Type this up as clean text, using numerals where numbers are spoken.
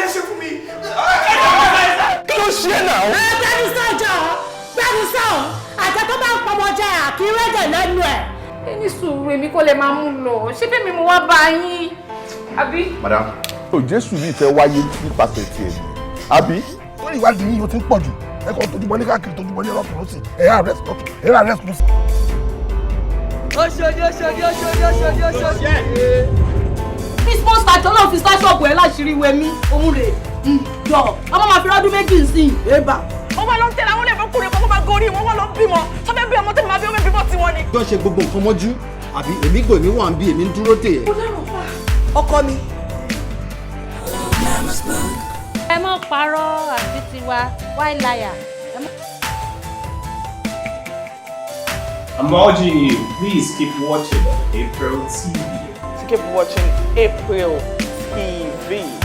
Lẹ ṣe fún mi. Kí ló ṣe é náà? Ẹ gbẹ́nu sọ̀jọ̀, gbẹ́nu sọ̀. Àjẹ tó bá ń pọmọ jẹ àkírẹ́jẹ̀ lẹ́nu ẹ̀. Ẹ ní sùúrù, èmi kò lè máa mú lọ. Ṣé bẹ́ẹ̀ mi mo wá bá yín? Àbí? Madam. Tó Jésù ní ìfẹ́ wáyé nípasẹ̀ tiẹ̀ ni. Àbí? Lórí ìwádìí yìí, ó ti ń pọ̀ jù. Ẹ kàn tójú bọlé káàkiri, tójú bọlé lọ́tùn lọ́sì, ẹ̀ arrest lọ́tùn, ẹ̀ arrest lọ́sì. Oṣòdì, Oṣòdì, Oṣòdì, Oṣòdì, Oṣòdì. Ní small stature náà fi sá ṣọ́ọ̀bù ẹ̀ láṣìírí wẹ̀mí òun rè jọ ọmọ máa fi rọ́dún 2 sí i ébà. Wọ́n wá lọ ń tẹ̀lé àwọn ilé ìfọkùnrin kan kó máa gorí wọn, wọ́n lọ ń bímọ sọ́fẹ́ bí ọmọ tó máa bí ọmọ bímọ tiwọn ni. Jọ ṣe gbogbo nǹkan mọ́jú, àbí èmi gbò, èmi wà ń bí, èmi ń dúró dè ẹ́. Ọkọ mi. Ẹ mọ́ parọ́ àti tiwa wáì láyà. I'm urging you, please keep watching April TV. To keep watching April TV.